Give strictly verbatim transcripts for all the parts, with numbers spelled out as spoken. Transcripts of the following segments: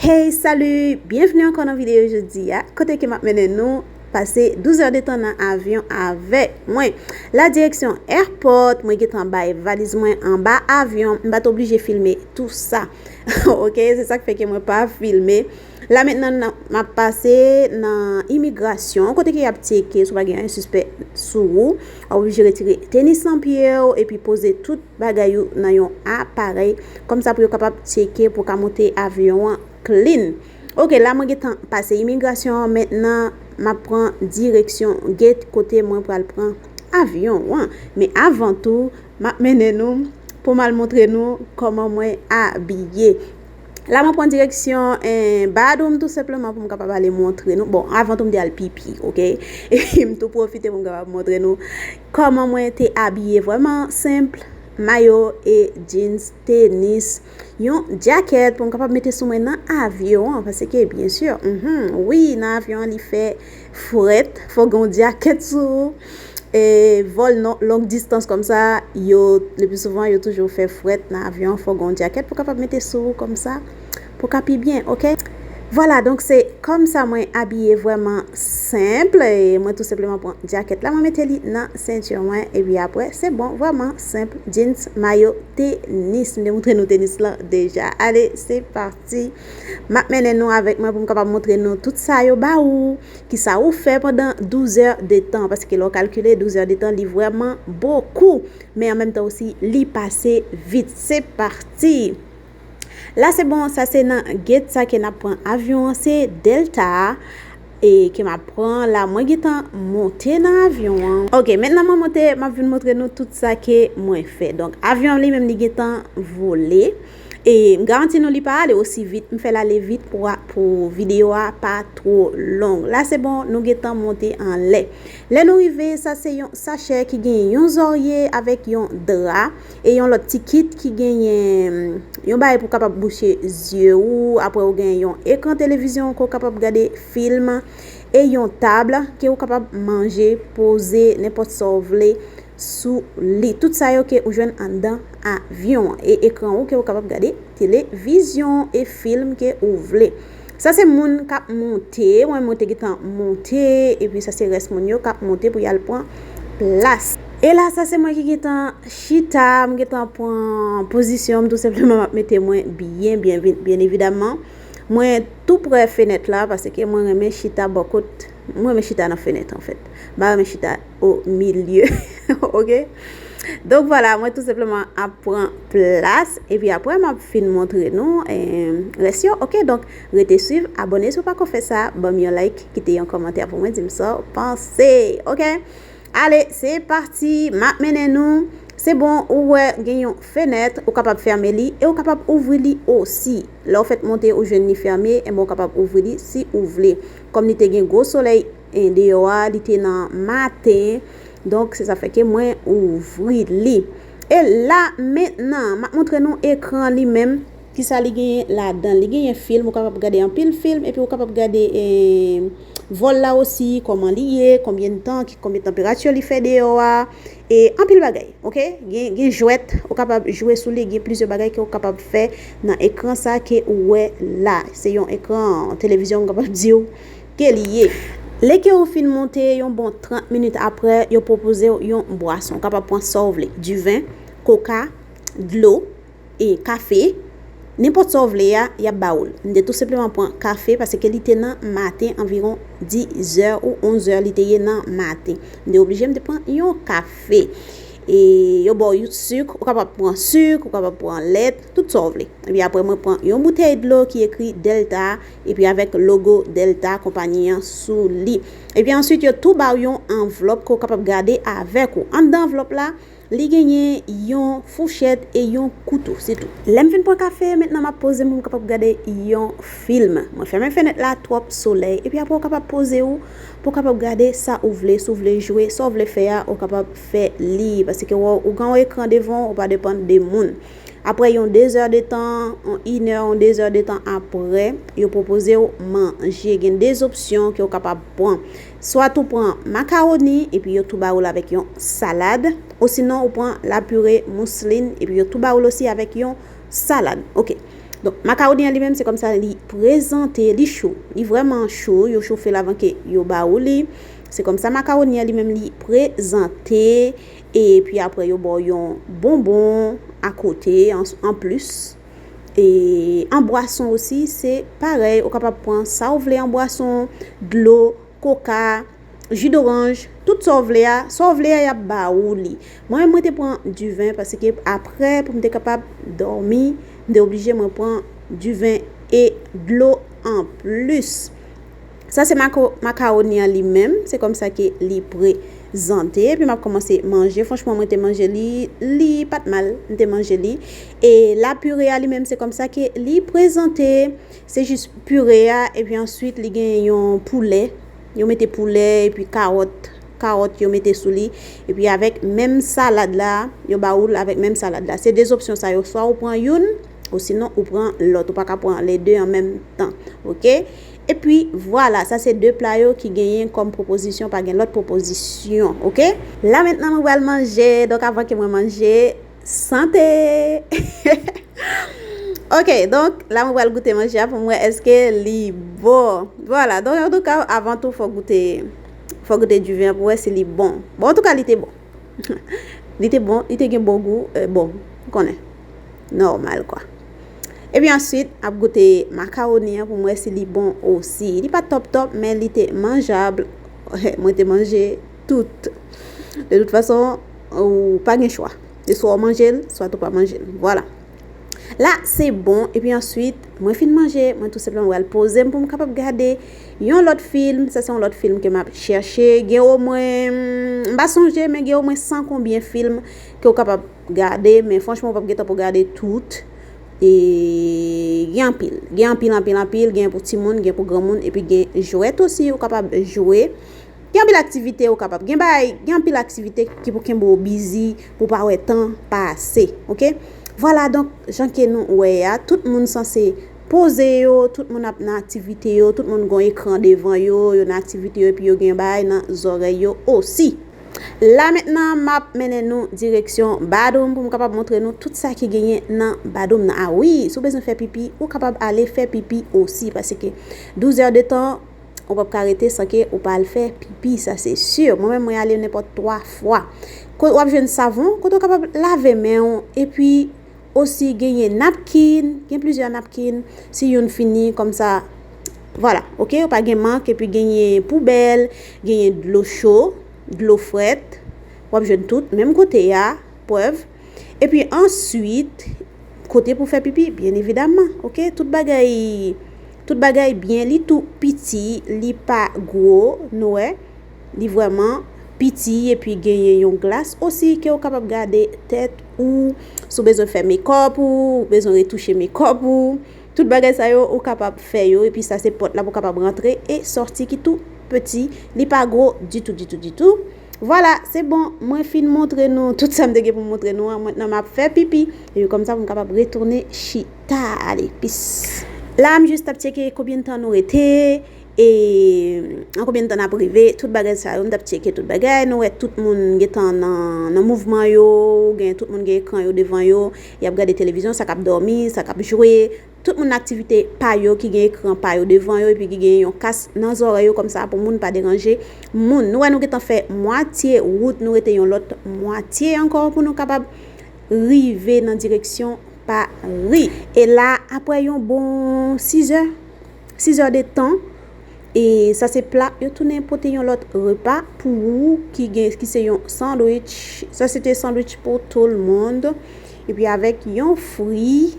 Hey, salut! Byenvni ankò nan videyo jodi a, kote ke m ap mennen nou pase douz è de tan nan avyon avèk mwen. La direksyon airport, mwen gentan bay valiz mwen anba avyon, m pa t oblije filme tou sa. Ok, se sa k fè ke mwen pa filme. La mentnan, nan- m ap pase nan imigrasyon, kote ke y ap tcheke si w pa gen anyen sispè sou ou. W ap oblije retire tenis nan pye w, epi poze tout bagay ou nan yon aparèy, kòmsa pou yo kapab tcheke pou w ka monte avyon an clean. Ok, la mwen gentan pase imigrasyon an, mentnan m ap pran direksyon gate kote mwen pral pran avyon an. Men avan tou, m ap mennen nou pou m al montre nou kòman mwen abiye. La mwen pran direksyon eh, bathroom tou senpleman pou m kapab ale montre nou. Bon, avan tou m te al pipi, ok? Epi m tou pwofite pou m kapab montre nou kòman mwen te abiye vrèman senp, mayo e jeans, tenis, yon djakèt pou m kapab mete sou mwen nan avyon an, paske byen si, mhm, wi, nan avyon an li fè frèt, fò gen yon djakèt sou ou. E vòl non, long distance kòmsa, yo, le pli souvan, yo toujou fè frèt nan avyon, fò gen yon djakèt pou kapab mete sou ou kòmsa, pou ka pi byen, ok? Vwala, donk se kòmsa mwen abiye vrèman senp, e mwen tou senpleman pran djakèt la, mwen mete li nan senti mwen, epi apre, se bon, vrèman senp, jeans, mayo, tenis, m te montre nou tenis lan deja. Ale, se pati. M ap mennen nou avèk mwen pou m kapab montre nou tout sa yo ba ou, kisa ou fè pandan douz è de tan, paske lè w kalkile douz è de tan, li vrèman bokou, men an menm tan osi, li pase vit. Se pati! La se bon, sa se nan gate sa ke n ap pran avyon an, se Delta a, e ke m ap pran la, mwen gentan monte nan avyon an. Ok, mentnan mwen monte, m ap vin montre nou tout sa ke mwen fè. Donk, avyon an li menm li gentan vole. E m garanti nou li pa ale osi vit, m fè l ale vit pou, pou videyo a pa two long. La se bon, nou gentan monte anlè. Lè nou rive, sa se yon sachè ki gen yon zòrye avèk yon dra e yon lòt ti kit ki genyen yon bagay pou kapab bouche zye ou. Apre ou gen yon ekran televizyon ke w kapab gade film e yon tab ke w kapab manje, poze, nenpòt sa w vle sou li. Tout sa yo ke ou jwenn anndan avyon an. E ekran ou ke ou kapab gade televizyon e film ke ou vle. Sa se moun k ap monte, mwen mwen te gentan monte, epi sa se rès moun yo k ap monte pou y al pran plas. E la, sa se mwen ki gentan chita, m gentan pran pozisyon m, tou senpleman m ap mete mwen byen, byen, byen evidaman. Mwen tou prè fenèt la, paske mwen renmen chita bò kot, mwen renmen chita nan fenèt, anfèt. M pa renmen chita o milye, ok? Donk, vwala, mwen tou senpleman ap pran plas, epi apre, m ap fin montre nou eh, rès yo, ok? Donk, rete swiv, abòne si w pako fè sa, ban m yon like, kite yon kòmantè pou mwen, di m sa w panse, ok? Ale, se pati, m ap mennen nou. Se bon, ou wè gen yon fenèt, ou kapab fèmen li e ou kapab ouvri li osi. Lè w fèk monte, ou jwenn li fèmen, enben ou kapab ouvri li si ou vle. Kòm li te gen gwo solèy eh, deyò a, li te nan maten, donk se sa fè ke mwen ouvri li. E la, mentnan, m ap montre nou ekran li menm. Kisa li genyen ladan? Li genyen film, ou kapab gade anpil film, epi ou kapab gade eh, vòl la osi, kòman li ye, konbyen tan, ki, konbyen tanperati li fè deyò a, e anpil bagay, ok? Gen, gen jwèt, ou kapab jwe sou li, gen plizyè bagay ke ou kapab fè nan ekran sa ke ou wè la. Se yon ekran televizyon, m kapab di w, ke li ye. Lè ke ou fin monte yon bon trant minit apre, yo pwopoze w yon bwason. Ou kapab pran sa w vle, diven, koka, dlo, e kafe, nenpòt sa w vle a, y ap ba ou l. M te tou senpleman pran kafe paske li te nan maten, anviwon diz è ou onz è li te ye nan maten. M te oblije m te pran yon kafe. E yo ba w sik, ou kapab pran sik, ou kapab pran lèt, tout sa w vle. Epi apre mwen pran yon boutèy dlo ki ekri Delta, epi avèk logo Delta konpayi an sou li. Epi answit yo tou ba w yon anvlòp ke w kapab gade avèk ou. Anndan anvlòp la, li genyen yon fouchèt e yon kouto, se tou. Lè m fin pran kafe, mentnan m ap poze m pou m kapab gade yon film. Mwen fèmen fenèt la, twòp solèy. Epi apre w kapab poze w pou w kapab gade sa ou vle, si w vle jwe, sa w vle fè a, ou kapab fè li. Paske w, ou gen yon ekran devan w, ou pa depann de moun. Apre yon de zè de tan, yon inè, yon de zè de tan apre, yo pwopoze w manje. Gen de opsyon ke w kapab pran. Swa tou pran makawoni, epi yo tou ba ou l avèk yon salad, osinon ou pran lapire mouslin, epi yo tou ba ou l osi avèk yon salad. Ok. Donk, makawoni an li menm, se kòmsa li prezante, li cho. Li vrèman cho, yo chofe l avan ke yo ba ou li. Se kòmsa makawoni an li menm, li prezante. Epi apre, yo ba w yon bonbon akote, an, anplis. E an bwason osi, se parèy. Ou kapab pran sa w vle an bwason, dlo, koka, ji doranj, tout sa w vle a, sa w vle a, y ap ba ou li. Mwen, mwen te pran diven, paske apre, pou m te kapab dòmi, m te oblije mwen pran diven e dlo anplis. Sa se mako-, makawoni an li menm, se kòmsa ke li prezante, epi m ap kòmanse manje. Franchman, mwen te manje li, li pa t mal, m te manje li. E la pire a li menm, se kòmsa ke li prezante, se jis pire a, epi answit li gen yon poulè, yo mete poulè, epi kawòt, kawòt yo mete sou li, epi avèk menm salad la, yo ba ou l avèk menm salad la. Se de opsyon sa yo, swa ou pran youn, osinon ou pran lòt, ou pa ka pran le de an menm tan, oke? Epi vwala, sa se de pla yo ki genyen kòm pwopozisyon, pa gen lòt pwopozisyon, oke? La mentnan mwen pral manje, donk avan ke mwen manje, sante! Oke, donk la mwen pral goute manje a pou m wè èske li bon. Vwala, donk antouka, avan tou, fò goute, fò goute diven an pou wè si li bon. Bon, antouka, li te bon. Li te bon, li te gen bon gou, eh, bon, ou konnen. Nòmal, kwa. Epi answit, ap goute makawoni an pou m wè si li bon osi. Li pa top top, men li te manjab. Mwen te manje tout. De tout fason, ou pa gen chwa. Se swa w manje l, swa tou pa manje l. Vwala. La, se bon. Epi answit, mwen fin manje, mwen tou senpleman pral poze m pou m kapab gade yon lòt fim. Sa se yon lòt fim ke m ap chèche. Gen omwen, m pa sonje, men gen omwen san konbyen fim ke w kapab gade, men franchman, ou p ap gen tan pou gade tout. E gen anpil. Gen anpil, anpil, anpil. Gen pou timoun, gen pou granmoun, epi gen jwèt osi, ou kapab jwe. Gen anpil aktivite ou kapab. Gen bagay, gen anpil aktivite ki pou kenbe w bizi, pou w pa wè tan pase, oke? Vwala, donk, jan ke nou wè a, tout moun sanse poze yo, tout moun ap nan aktivite yo, tout moun gon ekran devan yo, yo nan aktivite yo, epi yo gen bagay nan zòrèy yo osi. La mentnan, m ap mennen nou direksyon badoum pou m kapab montre nou tout sa ki genyen nan badoum nan. A wi, si w bezwen fè pipi, ou kapab ale fè pipi osi, paske douz è de tan, ou p ap ka rete san ke ou pa al fè pipi, sa se si. Mwen menm, mwen ale nenpòt twa fwa. Ko-, w ap jwenn savon, kote w kapab lave men w, epi osi genyen napkin, gen plizyè napkin, si youn fini, kòmsa, vwala, oke, ou pa gen mank, epi genyen poubèl, genyen dlo cho, dlo frèt, w ap jwenn tout, menm kote a, prèv. Epi answit, kote pou fè pipi, byen evidaman, oke? Tout bagay, tout bagay byen, li tou piti, li pa gwo, nou wè, li vrèman piti, epi genyen yon glas osi ke w kapab gade tèt ou, si w bezwen fè mekòp ou, ou bezwen retouche mekòp ou, tout bagay sa yo, ou kapab fè yo, epi sa se pòt la pou w kapab rantre e sòti ki tou piti, li pa gwo ditou, ditou, ditou. Vwala, se bon, mwen fin montre nou tout sa m te gen pou m montre nou an. Mentnan m ap fè pipi, epi kòmsa pou m kapab retounen chita. Ale, pis. La, m jis t ap tcheke konbyen tan nou rete, e an konbyen tan n ap rive, tout bagay sa yo, m t ap tcheke tout bagay. Nou wè tout moun gentan nan, nan mouvman yo, gen tout moun gen ekran yo devan yo, y ap gade televizyon, sa k ap dòmi, sa k ap jwe, tout moun nan aktivite pa yo ki gen ekran pa yo devan yo epi ki gen yon kas nan zòrèy yo kòmsa pou moun pa deranje moun. Nou wè nou gentan fè mwatye wout, nou rete yon lòt mwatye ankò pou nou kapab rive nan direksyon Pari. E la, apre yon bon sizè, sizè de tan, e sa se pla, yo tounen pote yon lòt repa pou ou ki gen, ki se yon sandwich. Sa se te sandwich pou tout le monde. Epi avèk yon fri,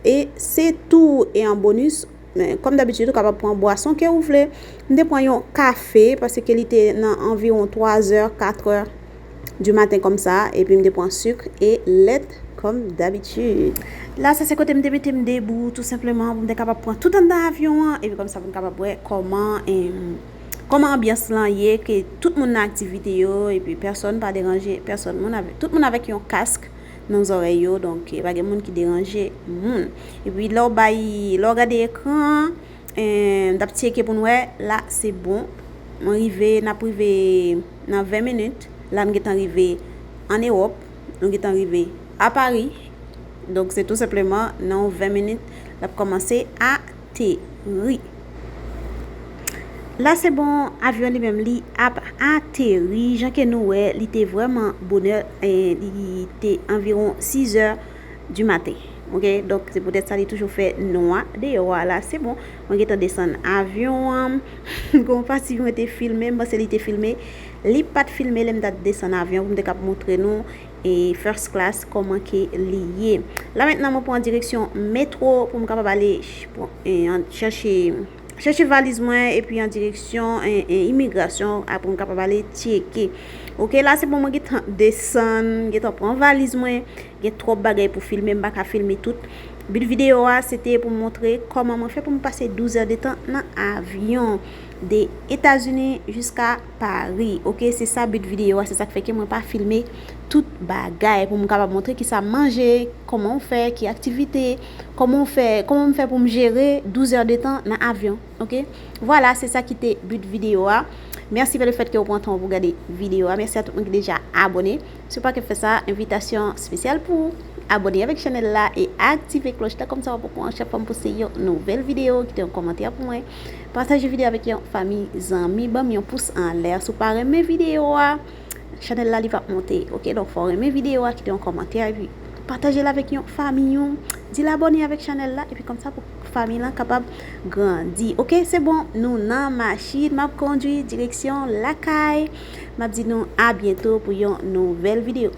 e se tou. E an bonis, men, kòm dabitid, ou kapab pran bwason ke ou vle. M te pran yon kafe, paske li te nan anviwon twa zè, kat è di maten kòmsa, epi m te pran sik e lèt, kòm dabitid. La, sa se kote m te mete m debou, tou senpleman, pou m te kapab pran tout anndan avyon an, epi kòmsa pou m kapab wè kòman, em, kòman anbyans lan ye, ke tout moun nan aktivite yo, epi pèsonn pa deranje pèsonn, moun avè-, tout moun avèk yon kask nan zòrèy yo, donk, e pa gen moun ki deranje moun. Epi lè w bay, lè w gade ekran an, e, n ap tcheke pou n wè, la, se bon. Mwen rive, n ap rive nan ven minit. La, n gentan rive ann Ewòp. Nou gentan rive a Pari. Donk, se tou senpleman nan yon ven minit, L ap kòmanse ateri. La se bon, avyon li menm li ap ateri. Jan ke nou wè, li te vrèman bonè, e li te anviwon sizè di maten. Ok, donk se poutèt sa li toujou fè nwa deyò a. La se bon, mwen gentan desann avyon an. Gon pati mwen te filme, m panse li te filme. Li pa t filme lè m t ap desann avyon pou m te kab montre nou e first class kòman ke li ye. La mentnan mwen pran direksyon metwo pou m kapab ale ch- pran- e, an- chèche chèche valiz mwen epi an direksyon e, e, imigrasyon, apre m kapab ale tcheke. Ok, la se bon, mwen gentan desann, gentan pran valiz mwen. Gen twòp bagay pou filme, m pa ka filme tout. But videyo a se te pou m montre kòman mwen fè pou m pase douz è de tan nan avyon de Etazini jiska Pari. Ok, se sa but videyo a, se sa k fè ke mwen pa filme tout bagay pou m kapab montre kisa m manje, kòman w fè, ki aktivite, kòman w fè, kòman m fè pou m jere douz è de tan nan avyon. Ok, vwala, se sa ki te but videyo a. Mèsi pou le fèt ke w pran tan pou gade videyo a. Mèsi a tout moun ki deja abòne. Si w pa ken fè sa, envitasyon espesyal pou ou. Abòne avèk chanèl la e aktive klòch la, kòmsa w ap okouran chak fwa m poste yon nouvèl videyo. Kite yon kòmantè pou mwen. Pataje videyo avèk yon fanmi, zanmi, ban m yon pous anlè. Si w pa renmen videyo a, chanèl la li p ap monte. Ok, donk fò w renmen videyo a, kite yon kòmantè epi pataje l avèk yon fanmi ou. Di l abòne avèk chanèl la epi kòmsa pou fanmi lan kapab grandi. Ok, se bon, nou nan machin, m ap kondwi direksyon lakay. M ap di nou a byento pou yon nouvèl videyo.